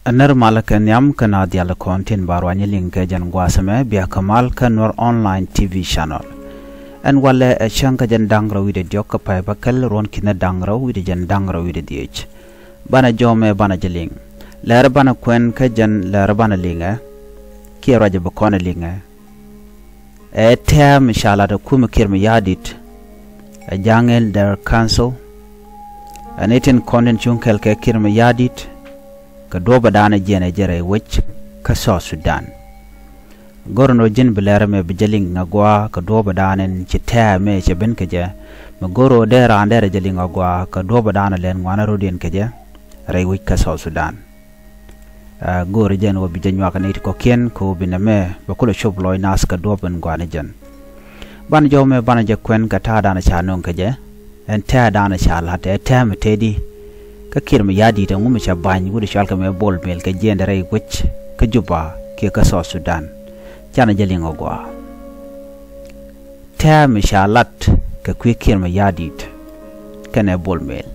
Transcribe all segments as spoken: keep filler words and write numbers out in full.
Ɛ nɛr malä kɛ nhiam kä naath diaal kɔn tin ba ruany liŋ kɛ jɛn gua̱a̱th ɛmɛ, bia kɛ mal kä Nuer Online T V Channel. Ɛn walɛ ɛ cäŋ kä jɛn da̱ŋ rɛw wi̱cdɛ diɔ̱k kä pay bäkɛl ruɔ̱n ki̱n da̱ŋ rɛw wi̱cdɛ jɛn da̱ŋ rɛw wi̱cdɛ dhieec. Banɛ jɔmɛ banɛ jɛ liŋ. Lɛr banɛ kuɛn kä jɛn lɛr banɛ liŋɛ. Kiɛ ruacɛ bi kɔn liŋɛ. Ɛ tɛm mi ca lat ɛ kumɛ Kiir Mayardit, ɛ Jaŋ Elder Council, ɛ ni tin kɔn tin cuŋ kɛl kɛ Kiir Mayardit kɛ duɔ̱ɔ̱p ɛ da̱a̱n ɛ jiɛn ɛ jɛ rɛy wec kä South Sudan. Go̱r ɛn ɣöö ji̱n bi lɛr ɛmɛ bi jɛ liŋ ɛ gɔaa kɛ duɔ̱ɔ̱p ɛ da̱a̱n ɛn ci tɛm ɛ cɛ ben kɛ jɛ. Mi go̱r ɣöö dee raan dee rɛ jɛ liŋ ɛ gɔaa kɛ duɔ̱ɔ̱p ɛ da̱a̱n ɛ lɛn ŋuan ɛ rot yɛn kɛ jɛ rɛy wec kä South Sudan. Ɛ, go̱o̱ri jɛn wä bi jɛ nyuak ni ti kɔ̱kiɛn kɛ wä bi nɛmɛ bɛ kulɛ cop lɔc nath kɛ duɔ̱ɔ̱p in gɔaa ni jɛn. Banɛ jɔmɛ banɛ jɛ kuɛn kɛ ta̱a̱ da̱a̱n ca nöŋ kɛ jɛ. Ɛn tɛ̱̈ɛ̱̈ da̱a̱n ca la̱t ɛ tɛ̱̈ɛ̱̈ mi tëëdi. Kä Kiir Mayardit ɛŋu mi cɛ ba̱ny wut cɔalkɛ mɛ Bol Mel kɛ jiɛɛndɛ rɛy wec kä Juba kiɛ kä South Sudan. Canɛ jɛ liŋ ɛ gɔaa. Tɛ̱̈ɛ̱̈ mi ca lat kɛ kui̱ Kiir Mayardit kɛnɛ Bol Mel.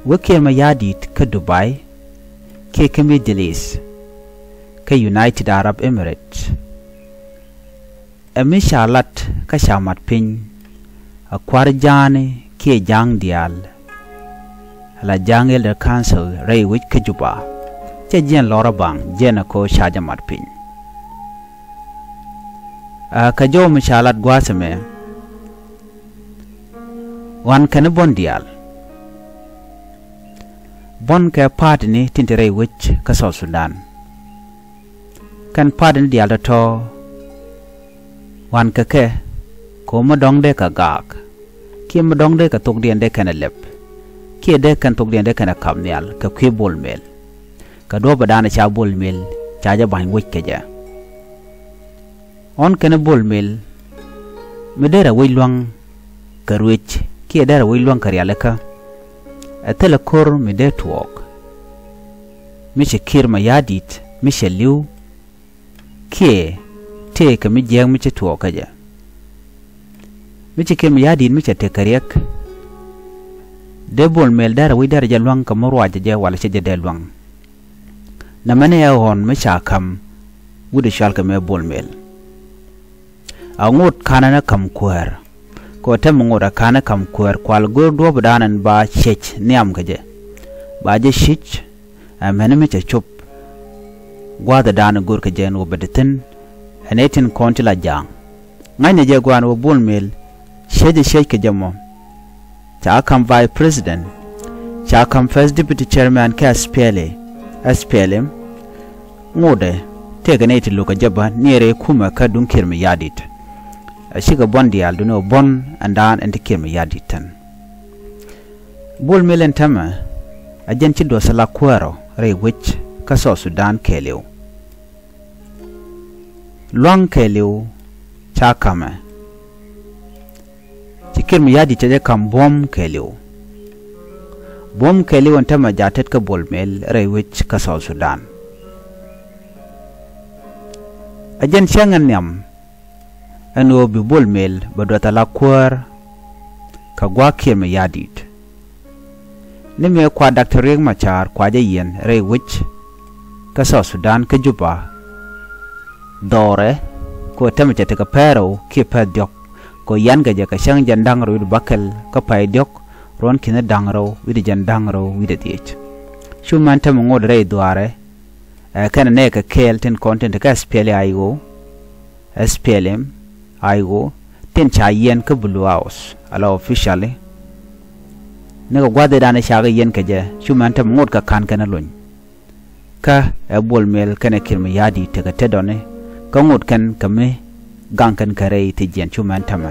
Wä Kiir Mayardit kä Dubai kiɛ kä Middle East kä United Arab Emirates. Ɛ mi ca lat kä ca mat piny. Ɛ kua̱r ja̱a̱ni kiɛ ja̱a̱ŋ diaal. Ala Jaŋ Elder Council rɛy wec kä Juba. Cɛ jiɛn lɔr a baŋ jiɛn ɛ ko̱ ca jɛ mat piny. Ɛ kɛ jɔw mi ca lat gua̱a̱th ɛmɛ. Wan kɛn buɔ̱n diaal. Buɔ̱n kɛ pa̱a̱tini tin te rɛy wec kä South Sudan. Kɛn pa̱a̱tini diaal tɔ̱tɔ̱. Wan kɛ kɛ ko̱ mi dɔ̱ŋ dee kɛ gaak. Kiɛ mi dɔ̱ŋ dee kɛ thokdiɛn dee kɛn ɛ lɛp. Kiɛ dee kɛn thokdiɛn dee kɛn ɛ kap nhial kɛ kui̱ Bol Mel. Kɛ duɔ̱ɔ̱p ɛ da̱a̱n ca Bol Mel ca jɛ ba̱ny wec kɛ jɛ. Ɣɔn kɛn Bol Mel mi derɛ wec lua̱ŋ kɛ ruec kiɛ derɛ wec lua̱ŋ kɛ rialikä. Ɛ thilɛ ko̱r mi dee tuɔɔk. Mi cɛ Kiir Mayardit mi cɛ li̱w kiɛ tëëkɛ mi jiääk mi cɛ tuɔɔk kä jɛ. Mi cɛ Kiir Mayardit mi cɛ tëëk kɛ riɛk. Dee Bol Mel derɛ wec derɛ jɛ lua̱ŋ kɛ mi ruacɛ jɛ walɛ cɛ jɛ dee lua̱ŋ. Nɛmɛni ɛ ɣɔn mi ca ka̱m wut ɛ cɔalkɛ mɛ Bol Mel. A ŋot ka̱n ɛn ɛ ka̱m kuäär. Kɛ ɣöö tɛmɛ ŋot ɛ ka̱n ɛ ka̱m kuäär kual go̱r duɔ̱ɔ̱p da̱a̱n ɛn ba ciec nhiam kɛ jɛ. Ba jɛ ciec. Ɛ mɛni mi cɛ cop. Gua̱a̱th da̱a̱n ɛ go̱r kɛ jɛ ɛn ɣöö bɛ te thi̱n. Ɛn ɛ tin kɔn ti la ja̱a̱ŋ. Ŋa̱cnɛ jɛ gua̱a̱n wä Bol Mel. Ciec ɛ ciec kɛ jɛ mɔ. Ca ka̱m vice president. Ca ka̱m first deputy chairman kɛ S P L A, S P L M. Ŋotdɛ tëëkɛ nɛy ti lo̱k kɛ jɛ bä ni rɛy kumɛ kä duŋ Kiir Mayardit. Ɛ cikɛ buɔ̱n diaal duŋni ɛ buɔ̱n ɛn da̱a̱n ɛn ti Kiir Mayardit tɛn. Bol Mel ɛn täämɛ ɛ jɛn ci duɔth ala kuäärɔ rɛy wec kä South Sudan kɛɛliw. Lua̱ŋ kɛɛliw ca ka̱mɛ. Ci Kiir Mayardit cɛ jɛ ka̱m buɔ̱m kɛɛliw. Buɔ̱m kɛɛliw ɛn täämɛ ja̱ tet kä Bol Mel rɛy wec kä South Sudan. Ɛ jɛn cäŋ ɛn nhiam ɛn ɣöö bi Bol Mel bɛ duɔth ala kuäär kɛ gua̱a̱k Kiir Mayardit. Ni mëë kua Doctor Riek Machar kua jɛ yiɛn rɛy wec kä South Sudan kä Juba. Dhɔrɛ kɛ ɣöö täämɛ cɛ tekɛ pɛrɛw kiɛ pɛr diɔ̱k kɛ ɣöö yian kɛ jɛ kɛ cäŋ jɛn da̱ŋ rɛw wi̱cdɛ bäkɛl kä pay diɔ̱k ruɔ̱n ki̱n da̱ŋ rɛw wi̱cdɛ jɛn da̱ŋ rɛw wi̱cdɛ dhieec. Cu mɛn täämɛ ŋot rɛy dhuaarɛ. Ɛ kɛnɛ nɛɛkɛ kɛɛl tin kɔn tin te kä S P L A I O. S P L M I O tin ca yiɛn kä Blue House ala officially. Ni kɛ gua̱th i̱ da̱a̱n i̱ ca kɛ yiɛn kɛ jɛ cu mɛn täämɛ ŋot kɛ ka̱n kɛn ɛ lony. Kä ɛ Bol Mel kɛnɛ Kiir Mayardit tekɛ tetdɔni kä ŋot kɛn kɛ mi gaŋ kɛn kɛ rɛy ti jiɛn cu mɛn täämɛ.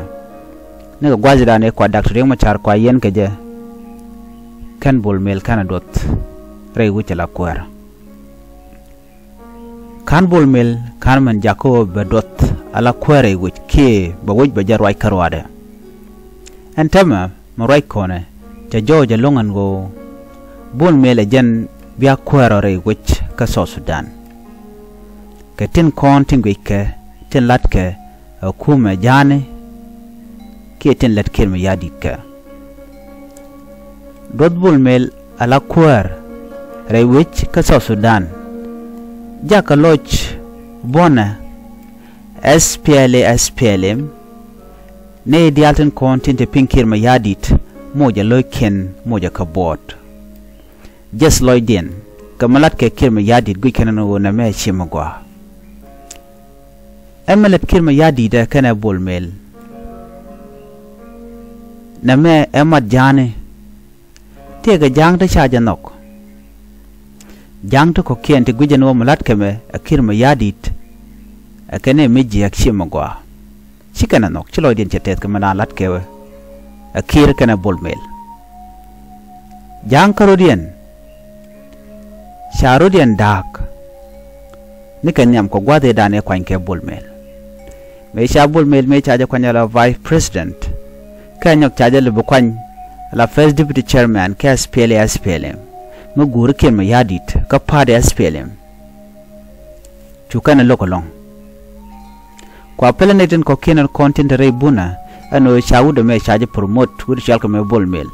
Ni kɛ gua̱th i̱ da̱a̱n i̱ kua Doctor Riek Machar kua yiɛn kɛ jɛ. Kɛn Bol Mel kɛnɛ duɔth rɛy wec ala kuäär. Ka̱n Bol Mel ka̱n mɛn jakä ɣöö bɛ duɔth ala kuäärɛ i̱ wec kiɛ bɛ wec bɛ jɛ ruac kä ruaadɛ. Ɛn täämɛ mɛ ruac kɔnɛ cɛ jɔɔc ɛlɔ̱ŋ ɛn ɣöö Bol Mel ɛ jɛn bia kuäärɔ rɛy wec kä South Sudan. Kɛ tin kɔn tin guickɛ tin la̱tkɛ ɛ kumɛ ja̱a̱ni kiɛ tin lät Kiir Mayardit kɛ. Duɔth Bol Mel ala kuäär. rɛy wec kä South Sudan. Jakä lɔc buɔnɛ S P L A S P L M, nɛy diaal tin kɔn tin te piŋ Kiir Mayardit, mocɛ lo̱ckiɛn, mocɛ kä buɔɔt. Jɛth lɔcdiɛn kɛ mi latkɛ Kiir Mayardit guic kɛn ni ɣöö nɛmɛ ci mi gɔaa. Ɛ mi lät Kiir Mayardit ɛ kɛnɛ Bol Mel. Nɛmɛ ɛ mat ja̱a̱ni. Tëëkɛ ja̱a̱ŋ ti ca jɛ nhɔk. Ja̱a̱ŋ ti kɔ̱kiɛn ti guic ɛn ɣöö mi la̱t kɛmɛ ɛ Kiir Mayardit, ɛ kɛnɛ mi jiääk ci mi gɔaa. Ci kɛn ɛ nhɔk, ci lɔcdiɛn cɛ tɛth kɛ mi naan la̱t kɛ wee ɛ Kiir kɛnɛ Bol Mel. Ja̱a̱ŋ kä rɔ̱diɛn, ca rɔ̱diɛn da̱a̱k. Ni kɛ nhiam kɛ gua̱a̱th ëëdan ëë kuany kɛ Bol Mel. Mëë ca Bol Mel mëë ca jɛ kuany ala Vice President, kɛ nyɔk ca jɛ lɛ bi kuany ala First Deputy Chairman kɛ S P L A S P L M, mi guuri Kiir Mayardit kä party S P L M. Cu kɛn ɛ lo̱k ɛlɔ̱ŋ. Kua pälä nɛy tin kɔ̱kiɛn kɔn tin te rɛy bunä, ɛn ɣöö ca wut ɛmɛ ca jɛ promote, wut cɔal kɛ mɛ Bol Mel.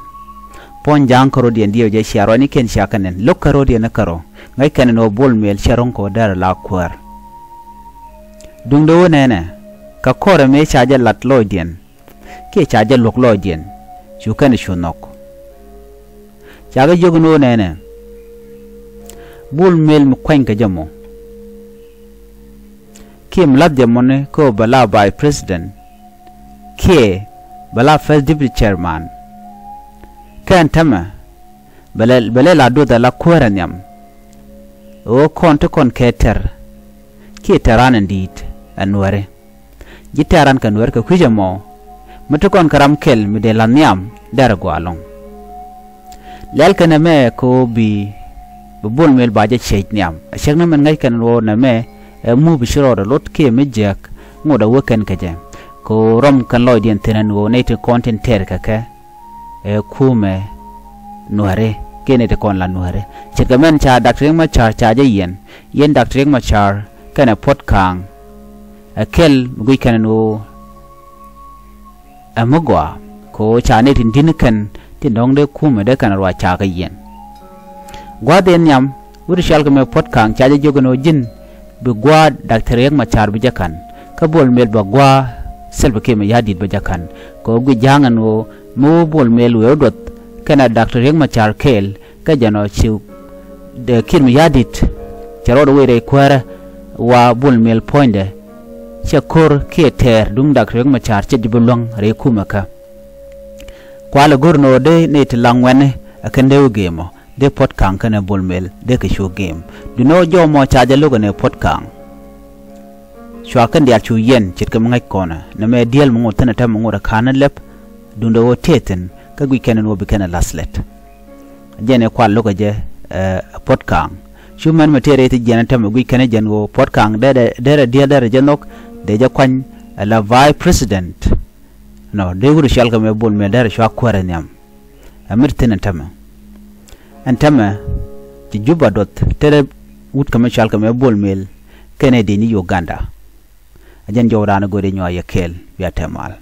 Puɔ̱ny ja̱a̱ŋ kä rɔ̱diɛn diɛw jɛ cia ruacnikiɛn cia kɛ nɛn, lo̱k kä rɔ̱diɛn kä rɔ, ŋäc kɛn ɛn ɣöö Bol Mel cɛ ro̱ŋ kɛ ɣöö derɛ la kuäär. Duundɛ ɣöö nɛnɛ, kɛ kɔrɛ mëë ca jɛ lat lɔcdiɛn, kiɛ ca jɛ luɔ̱k lɔcdiɛn, cu kɛn cu nhɔk. Ca kɛ jiök ni ɣöö nɛnɛ, Bol Mel mi kuany kɛ jɛ mɔ, kiɛ mi la̱th jɛ mɔni kä ɣöö bɛ la Vice President, kiɛ bɛ la First Deputy Chairman. Kɛn täämɛ, bɛ lɛ, bɛ lɛ la duɔth ala kuäärä nhiam. Ɣöö kɔn ti kɔn kɛ tɛr, kiɛ tɛran in di̱i̱t ɛ Nuääri. Ji̱ tɛran kɛ Nuäär kɛ kui̱c ɛmɔ, mi ti kɔn kɛ ram kɛl mi dee la̱th nhiam, derɛ gɔaa ɛlɔ̱ŋ. Lɛl kɛn ɛmɛ kɛ ɣöö bi, bi Bol Mel ba jɛ ciec nhiam. Ɛ cäŋ ni min ŋäc kɛn ɣöö nɛmɛ ɛ mup ci rɔɔdɛ lot kiɛ mi jiääk, ŋot ɛ wee kɛn kɛ jɛ. Kɛ ɣöö rɔm kɛn lɔcdiɛn thi̱n ɛn ɣöö nɛy ti kɔn tin tɛr kɛ kɛ ɛ kumɛ Nuääri, kiɛ nɛy ti kɔn la Nuääri. Ce̱tkɛ mɛn ca Doctor Riek Machar ca jɛ yiɛn, yiɛn Doctor Riek Machar kɛnɛ Puɔ̱t Ka̱a̱ŋ. Ɛ kɛl mi guic kɛn ɛn ɣöö ɛ mi gɔaa, kɛ ɣöö ca nɛy tin di̱t ni kɛn tin dɔ̱ŋ dee kumɛ dee kɛn ruac ca kɛ yiɛn. Gua̱a̱th in nhiam, wut cɔal kɛ mɛ Puɔ̱t Ka̱a̱ŋ ca jɛ jiök ɛn ɣöö ji̱n bi gua̱a̱ Doctor Riek Machar bi jɛ ka̱n, kä Bol Mel bɛ gua̱a̱ Salva Kiir Mayardit bɛ jɛ ka̱n. Kɛ ɣöö guic ja̱a̱ŋ ɛn ɣöö mi wä Bol Mel wëë wä duɔth kɛnɛ Doctor Riek Machar kɛɛl, kä jɛn ɔ ci, ɛ, Kiir Mayardit cɛ rɔɔdɛ wec rɛy kuäärä wa Bol Mel puɔ̱nydɛ, cɛ ko̱r kiɛ tɛɛr duŋ Doctor Riek Machar cɛ ji̱ bi luäŋ rɛy kumɛ kä. Kualɛ go̱r ni ɣöö dee nɛy ti la ŋuɛ̈tni ɛ kɛn dee wä gëëmɔ, dee Puɔ̱t Ka̱a̱ŋ kɛnɛ Bol Mel dee kɛ cu gëëm. Duundɛ ɣöö jɔw mɔ ca jɛ lo̱k ɛn ɛ Puɔ̱t Ka̱a̱ŋ, cua kɛn diaal cu yiɛn ce̱tkɛ mi ŋäc kɔnɛ, nɛmɛ dieel mi ŋot thi̱n ɛ täämɛ ŋot ɛ ka̱n ni lɛp. Duundɛ ɣöö tëë thi̱n, kä guic kɛn ɛn ɣöö bi kɛn ɛ la̱th lɛt. Jɛn ɛ kual lo̱kɛ jɛ, ɛ, Puɔ̱t Ka̱a̱ŋ. Cu mɛn mi tëë rɛy ti jiɛn ɛ täämɛ guic kɛn ɛ jɛn ɣöö Puɔ̱t Ka̱a̱ŋ derɛ, derɛ dieel derɛ jɛ nhɔk, dee jɛ kuany ala Vice President. Nɔ, dee wut cɔal kɛ mɛ Bol Mel derɛ cua kuäärä nhiam. Ɛ mi ti thi̱n ɛn täämɛ. Ɛn täämɛ, ci Juba duɔth, tëë rɛy wut kɛ mɛ cɔal kɛ mɛ Bol Mel, kɛnɛ dee ni Uganda. Ɛ jɛn jɔw raan ɛ go̱o̱ri nyuak yɛ kɛɛl, bia te mal.